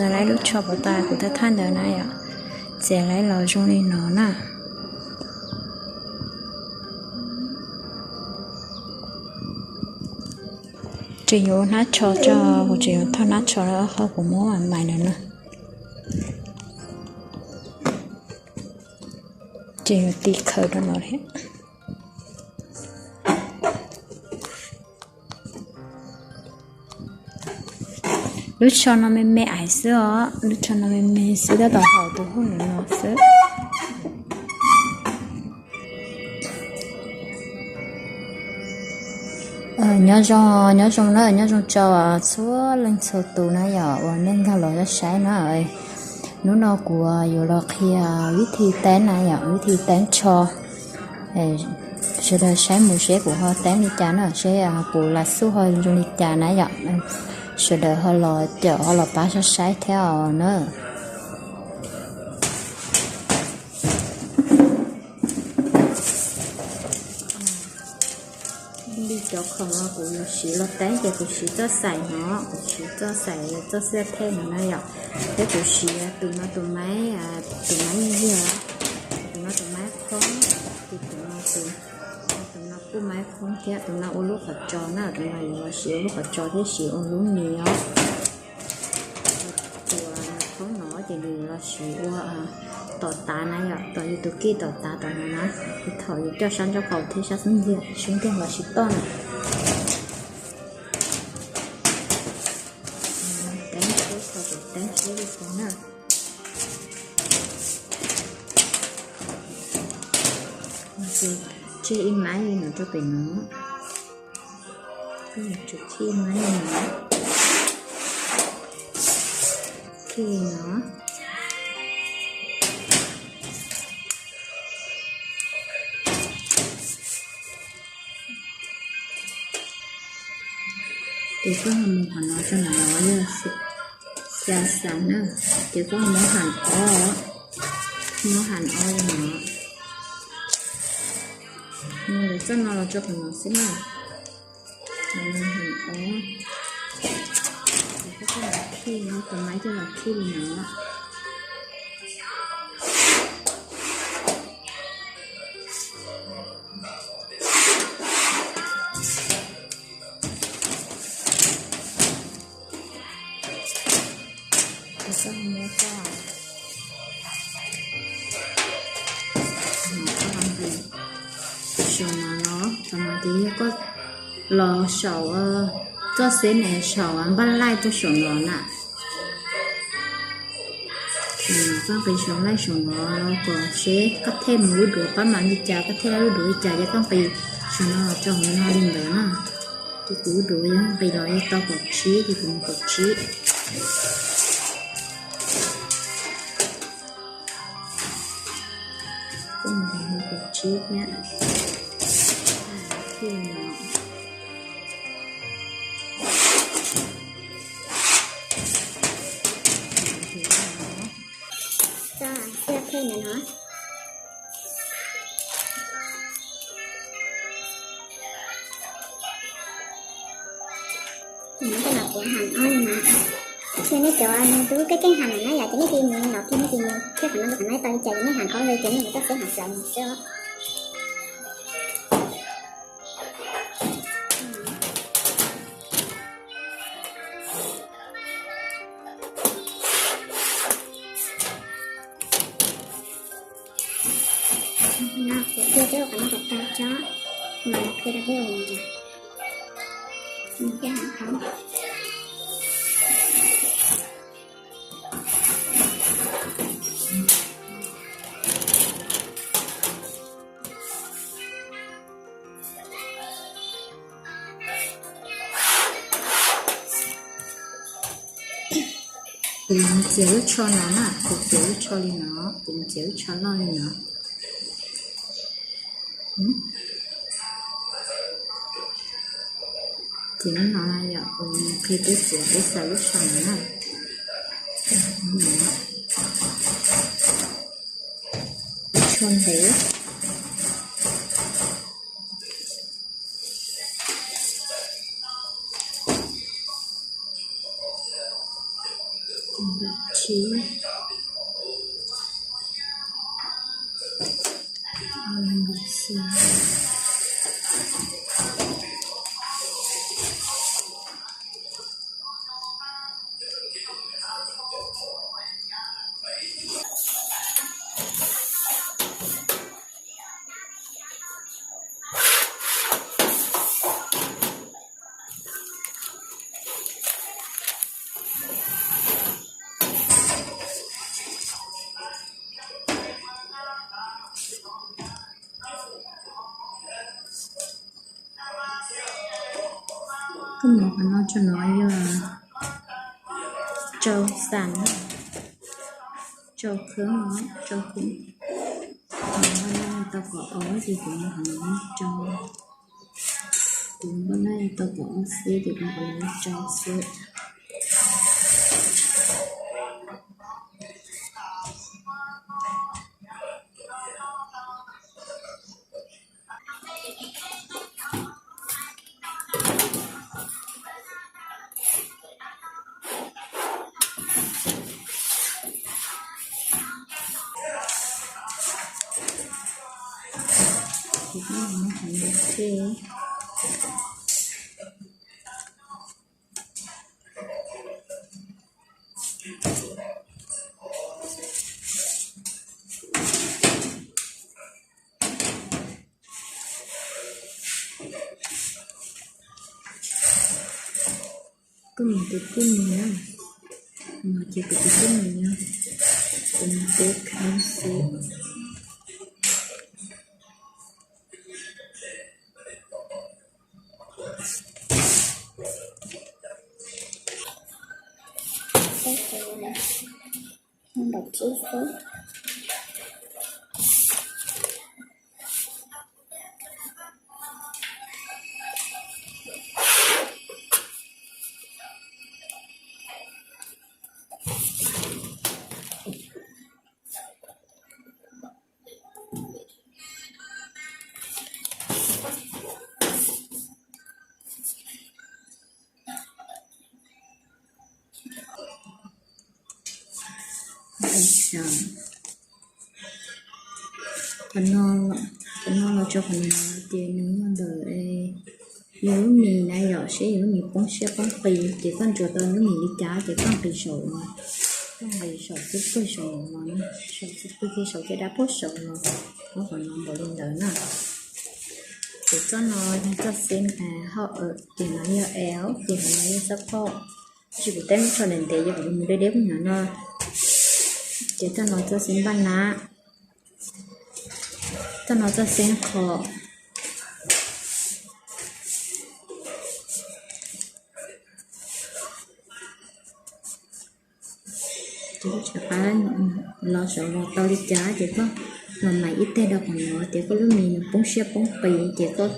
Txiav lub tsho pov tas kuv thaj thaj ntawd na yom, txiav los zoo li no na. Tseem yuav hnab tsho tso, kuv tseem yuav thauj hnab tsho rau qhov kuv muab mais lawm na. Tseem yuav tiv khaws rau los thiab. Lub tsho no me me ais xwb os, lub tsho no me me xwb, tab tom haus tus hauj lwm no xwb. Nyob zoo, nyob zoo na, nyob zoo rau txhua leej txhua tus na yom, uas nej nkag los saib na. Hnub no kuv yuav los qhia vib thi teeb na yom, vib thi teeb tsho. Sawv daws saib mus seb kuv ho teeb li cas na, seb kuv lam xuj ho zoo li cas na yom. Sawv daws ho los caum ho los pab saib saib thiab os na. Li cov khoom no kuv yuav siv los teeb ces kuv siv txoj xaim no, kuv siv txoj xaim txoj xia thej no na yom. Thiab kuv siv tus no tus maib, tus maib yig, tus no tus maib qhoob, tus no tus, tus no kuj maib qhoob thiab, tus no ua lub qhov tsos na, tus no yuav los siv ua lub qhov tsos thiab siv ua lub mis os. Tus qhoob no ces nws los siv ua tom tav na yom, tom yus tus kij tom tav tom no na, thaum yus coj sab nraub qaum thiab sab xub ntiag, sab ntiag los siv toj na. Teeb tshuab, teeb tshuab li ko na. Tseg ib maib li no rau pem no. Tseg ib maib li no. Khij li no. Ces koj ho mus qhov no rau ntawm no yog xya xav na, ces koj ho muab ham ob, muab ham ob li no. Mus lawv txoj no los rau qhov no xwb na. Ham ob, ces koj coj los khij no, tus maib coj los khij li no. Ces koj muab koj, koj nqis saum no los, saum no ces yog koj los saum txoj xeb ne, saum npaj laij rau saum no na. Koj nqis saum laij saum no los kom seb koj thej mus lub duav pab mam li cas, koj thej lub duav li cas ces koj nqis saum no los rau hauv no li ntawd na. Ces kuv lub duav yog nqis los yog tau kaum tsib ces kuv mus kaum tsib. Kuv mus kaum tsib thiab. Khij no. Txoj xia thej ntawm no. Ntawm no kuv ham ob li no. Yog nej cov nws tub keej keej ham na yom, ces nej cia li mus li no, nej cia li mus thiab qhov no rau qhov no tau li cas ces nej ham ob li, ces nej mus txoj xeb ham xaws mus xwb. No kuv qhia peb ua qhov no kom tau tsob, mas qhia rau peb ua li cas. Nws thiaj ham qhov. Kuv mus txiav lub tsho no na, kuv txiav lub tsho li no, kuv mus txiav lub tsho loj li no. Txiav no yom, kuv qhia peb txiav, peb xaws lub tsho no na. Tsho ntev. Ib, koj mus qhov no tso, no yog rau xam, rau khoob, rau khoob. Qhov no yog tau kaum ob ces kuv mus qhov no rau, kuv npaj no yog tau kaum ob xwb ces kuv mus qhov no rau xwb. Koj mus tus tub mus na, mus ces kuv tus tub mus na, kuv mus teb khoob xwb. Qhov no, qhov no los rau qhov no ces nws yog ntawm yus lub mis na yom, seb yus lub mis poob siab poob qis ces koj ntsuas tau lub mis li cas ces koj nqis saum no, koj nqis saum xub pwg saum no, saum xub pwg kiag saum caj dab pem saum no, muab qhov no npaum li ntawd na. Ces txoj no yog txoj xeeb hauj, ces no yog L, ces no yog txoj poj. Tsis kuv teb muab tso ntev ntev, yog kuv mus deb deb pem no no. Ces txoj no txoj xeeb npaj nab, txoj no txoj xeeb qho. Ces koj rov qab los saum no tau li cas ces koj los mais ib teg rau qhov no, tias koj lub mis nws poob siab poob qis ces koj,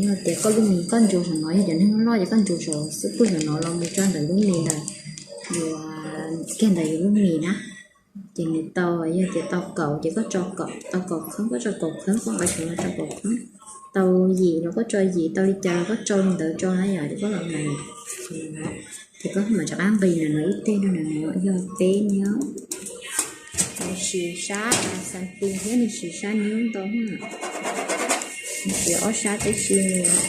yog tias koj lub mis koj ntsuas saum no, yog cov neeg loj ces koj ntsuas saum xub pwg saum no los mus tso ntawm lub mis ntawd, yuav kiag ntawm yus lub mis na. Ces nws tau, yog tias tau kaum ces koj tso kaum, tau kaum khoob koj tso kaum khoob, koj nqa saum no tso kaum khoob, tau yim los koj tso yim, tau li cas los koj tso li ntawd tso na yom, ces koj los mais, ces koj mam rov qab nqis ntawm no ib teg rau ntawm no yog peb nyob. Nws siv sab xas tis thiab nws siv sab nyob ntau, nws siv ob sab tib si li os.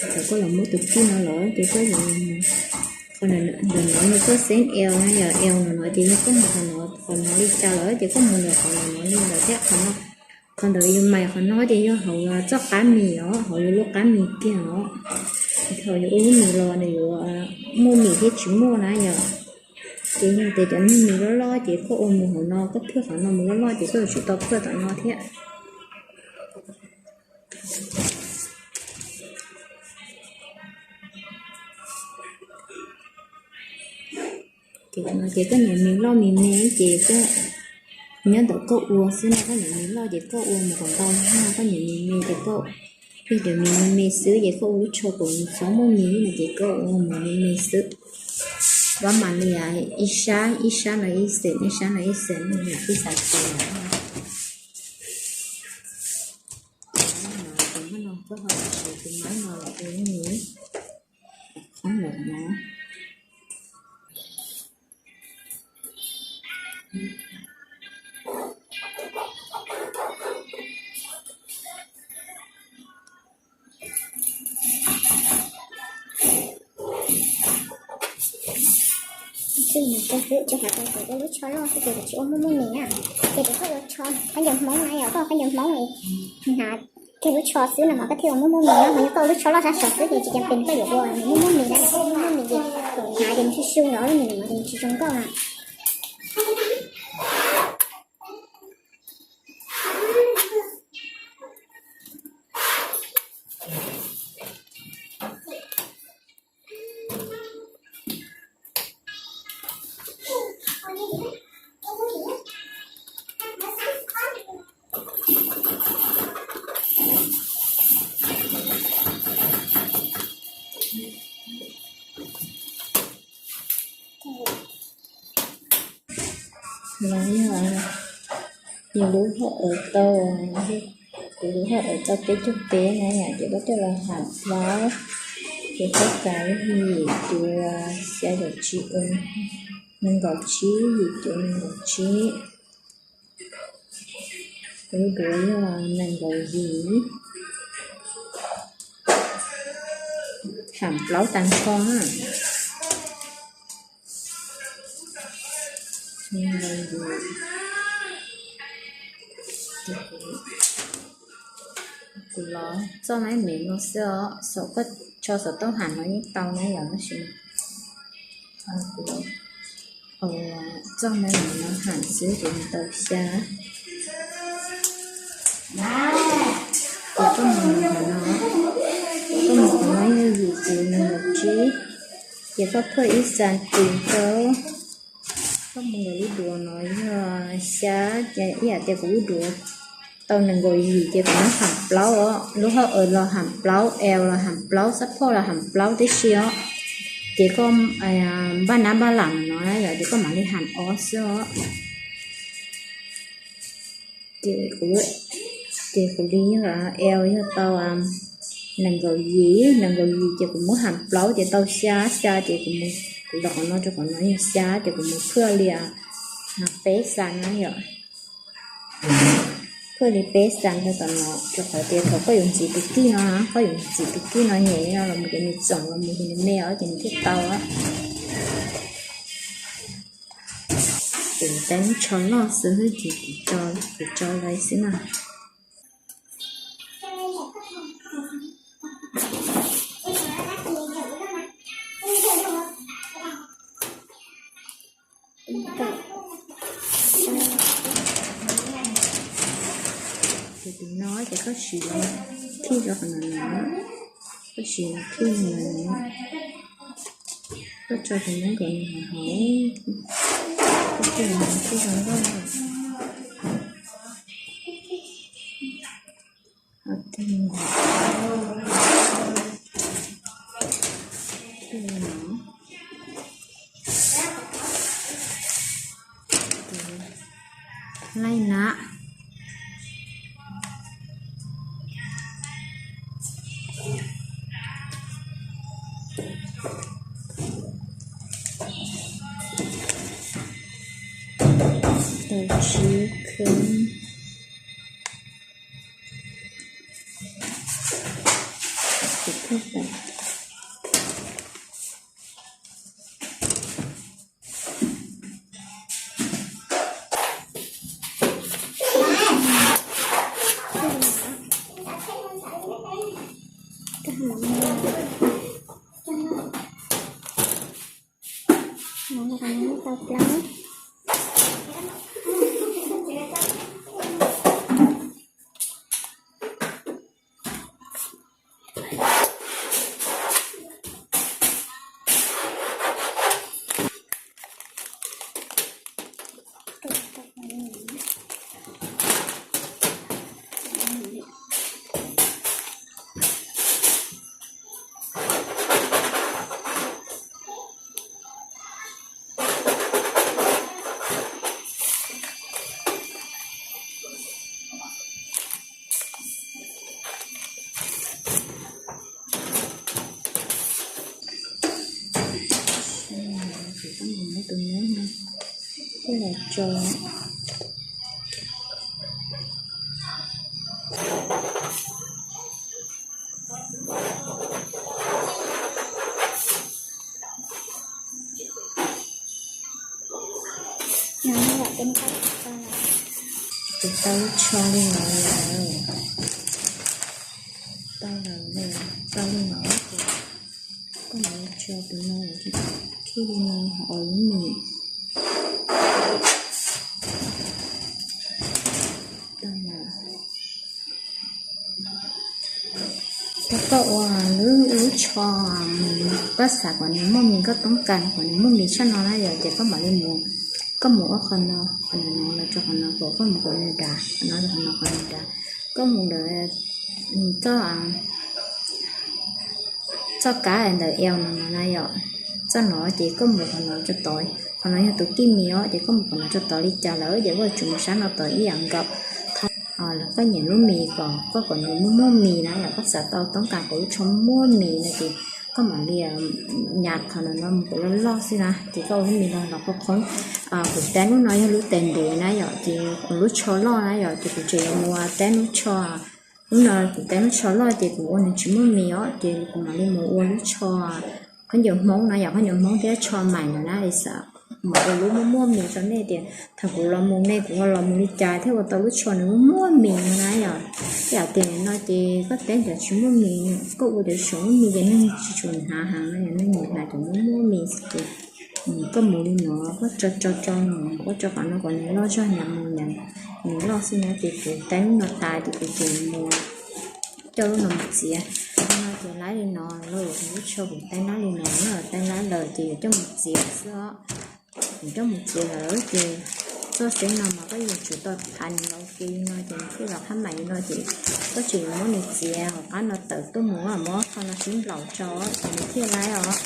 Thaum koj los muab tus kij no los ces koj yuav, qhov ntawm no yog txoj xeeb L na yom, L no no ces yog koj mus qhov no, qhov no li cas los ces koj mus ntawm qhov no li ntawd thiab qhov no. Qhov ntawd yus mais qhov no ces yog hauv txoj qab mis os, hauv yus lub qab mis kiag os. Thaum yus ua lub mis los nws yuav muaj mis thiab tsis muaj na yom. Ces yog tias cov neeg mis loj loj ces koj ua mus hauv no, koj phwj qhov no mus loj loj ces koj yuav tsum tau phwj tom no thiab. Ces no ces koj niam mis loj mis me ces koj nyob ntawm koj ua xwb no, koj niam mis loj ces koj ua mus kom ntau, koj niam mis me ces koj, yog tias mis me me xwb ces koj ua lub tsho kom nws txhob muaj mis no ces koj ua mus me me xwb. Ua mas li ib sab, ib sab no ib xeem, ib sab no ib xeem, ib xeem. Tus mab no koj ho siv tus mab no los ua lub mis qhoob lawm no. Tij no kawg xwb, tsis hais tias kuv ua lub tsho loj xwb ces kuv tsis ua muaj muaj mis na. Ces kuv koj ua tsho khaub ncaws Hmoob na, yog koj ua khaub ncaws Hmoob hnav kiag lub tsho xwb no mas koj thiaj ua muaj muaj mis na, mas yog koj ua lub tsho loj sab saud xwb ces tsis cas pes koj yuav ua nws muaj muaj mis na, yog koj ua muaj muaj mis ces kuv hnav ces nws su su los lub mis no ces nws tsis zoo nkauj na. No yog yus lub hauj lwm tau, kuv lub hauj lwm tau peb caug peb na yom, ces koj coj los ham plaub, ces koj kav yim cuv xya caum tsib, nees nkaum tsib, yim cuv nees nkaum tsib. Kuv lub duav yog nees nkaum yim. Ham plaub tag nrho na. Kuv los txoj me me no xwb os, koj tso xov tooj ham no yeej tau na yom, tab sis kuv txoj me me no ham xwb ces nws tau xya. Ces koj mus qhov no, koj mus qhov no yog yim cuv nees nkaum tsib, ces koj phaj ib xas tis rau, koj mus ntawm lub duav no yog xya, ces ib yam tias kuv lub duav tau nees nkaum yim ces kuv muab ham plaub os, lub hauj lwm los ham plaub, L los ham plaub, xab phoj los ham plaub tib si os. Ces koj npaj nab npaj lam no na yom, ces koj mam li ham ob xwb os. Ces kuv, ces kuv li yog L yog tau nees nkaum yim, nees nkaum yim ces kuv muab ham plaub ces tau xya, xya ces kuv mus, kuv los qhov no rau qhov no yog xya ces kuv mus phaj li peb xas na yom. Phaj li peb xas rau tom no, rau qhov tias thaum koj yuav ntxiv tus kij no, koj yuav ntxiv tus kij no nyem no los mus ces nws txoom los mus ces nws me os ces nws thiaj tau. Ces tau ib tsho loj xwb ces kuv tso lawm xwb na. Ces tus no ces koj siv los khij rau qhov no, koj siv los khij no, koj tso tus no kom nws hauv hauv, koj khij los khij zoo nkauj. Laij na. Tau tsib khwb. Ces koj mus muab tus neb no coj los tso. Tau lub tsho li no lawm, tau lawm, tau li no ces koj mam li tso tus no, khij li no hauv lub mis. Thaum koj ua lub, lub tsho, koj xav kom nws muaj mis, koj toob kas kom nws muaj mis tshaj no na yom, ces koj mam li mus, koj mus ua qhov no, qhov no los rau qhov no, kom koj mus kom nws dav, qhov no, qhov no, qhov nws dav, koj mus ntawm txoj, txoj kab ntawm L no no na yom, txoj no ces koj mus qhov no rau tod, qhov no yog tus khij mis os, ces koj mus qhov no rau tod li cas lawm ces koj yuav tsum mus sab no tod ib yam nkaus. Los koj nyem lub mis kom koj kom nws muaj muaj mis na yom, koj xav tau toob kas kom lub tsho muaj mis no ces koj mam li nyem qhov no no mus kom loj loj xwb na, ces koj ua lub mis no los koj qhoob. Kuv tab lub no yog lub tes ntev na yom, ces lub tsho loj na yom, ces kuv tseem yuav mus tab lub tsho, lub no kuv tab lub tsho loj ces kuv ua nws tsis muaj mis os, ces kuv mam li mus ua lub tsho khaub ncaws Hmoob na yom, khaub ncaws Hmoob thiab tsho mais no na, es mam ua lub muaj muaj mis rau nej tias thaum kuv los mus ne kuv ho los mus li cas thiaj ua tau lub tsho nws muaj muaj mis no na yom. Yam tias no ces koj tab cov tsis muaj mis, koj ua cov tsis muaj mis ces neeg tsis tshua hnav heev no, yog neeg mus hnav cov muaj muaj mis ces koj mus li no, koj tso tso tso no, koj tso qhov no kom nws loj zog, nyem mus nyem nws loj xwb na, ces kuv tab lub no tas ces kuv tseem mus coj lub no mus txiav. No ces laib li no, lub tsho kuv tab laib li no na, tab laib lawm ces yuav coj mus txiav xwb os. Yuav coj mus txiav lawm ces txoj xeeb no mas koj yuav tsum tau thav nws los ua ke li no ces nws thiaj los qhab mais li no ces koj tseem yuav muab nws txiav hauv qab no tawm tuaj mus, muab qhov no sib nplaum tso ces nws thiaj laib os.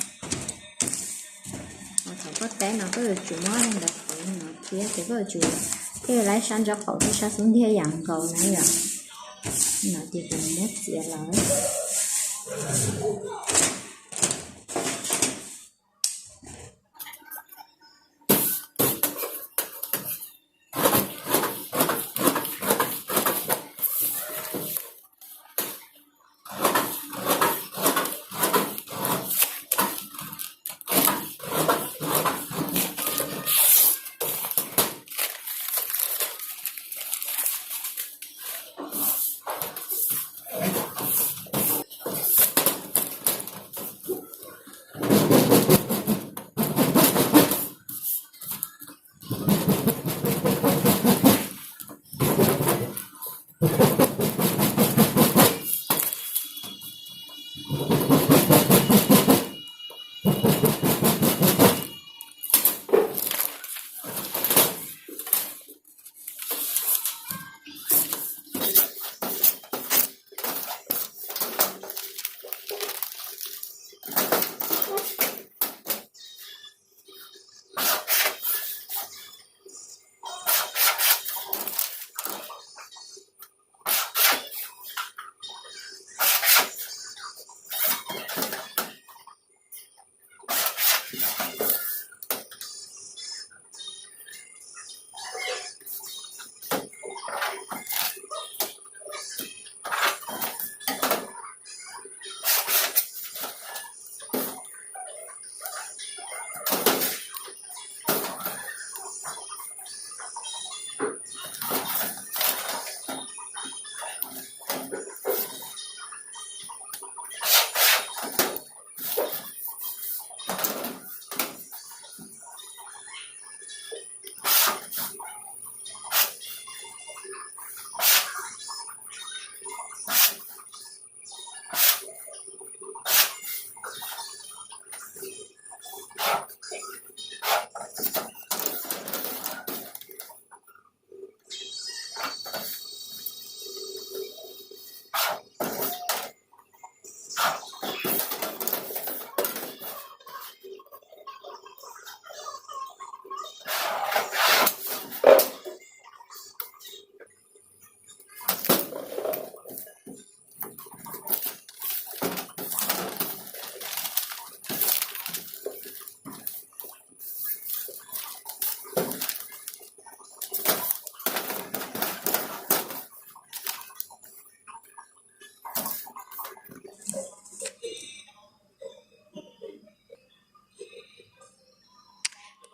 Thaum koj tab no koj yuav tsum muab ntawd qhwv no thiab ces koj yuav tsum thiaj laib sab ntsuab qaum thiab sab xub ntiag yam nkaus na yom. No ces kuv muab txiav lawm.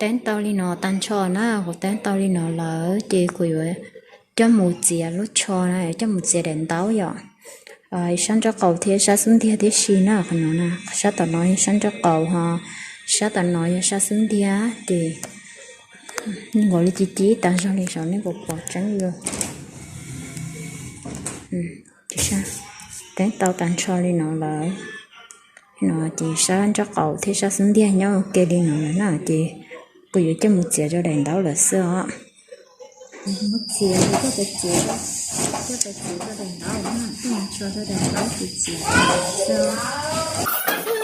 Teeb tau li no tag nrho na, kuv teeb tau li no lawm ces kuv yuav coj mus txiav lub tsho na, coj mus txiav daim ntaub yom. Sab nraub qaum thiab sab xub ntiag tib si na, qhov no na, sab tom no yog sab nraub qaum ho, sab tom no yog sab xub ntiag ces nkaus li ci ci tas zog li saum nej puas pom tseeb li. Teeb tau tag nrho li no lawm no ces sab nraub qaum thiab sab xub ntiag nyob ua ke li no lawm na ces kuv yuav coj mus txiav rau daim ntaub lawm xwb os. Mus txiav, coj pes txiav, coj pes txiav rau daim ntaub na, coj mus tso rau daim ntaub ces txiav xwb os.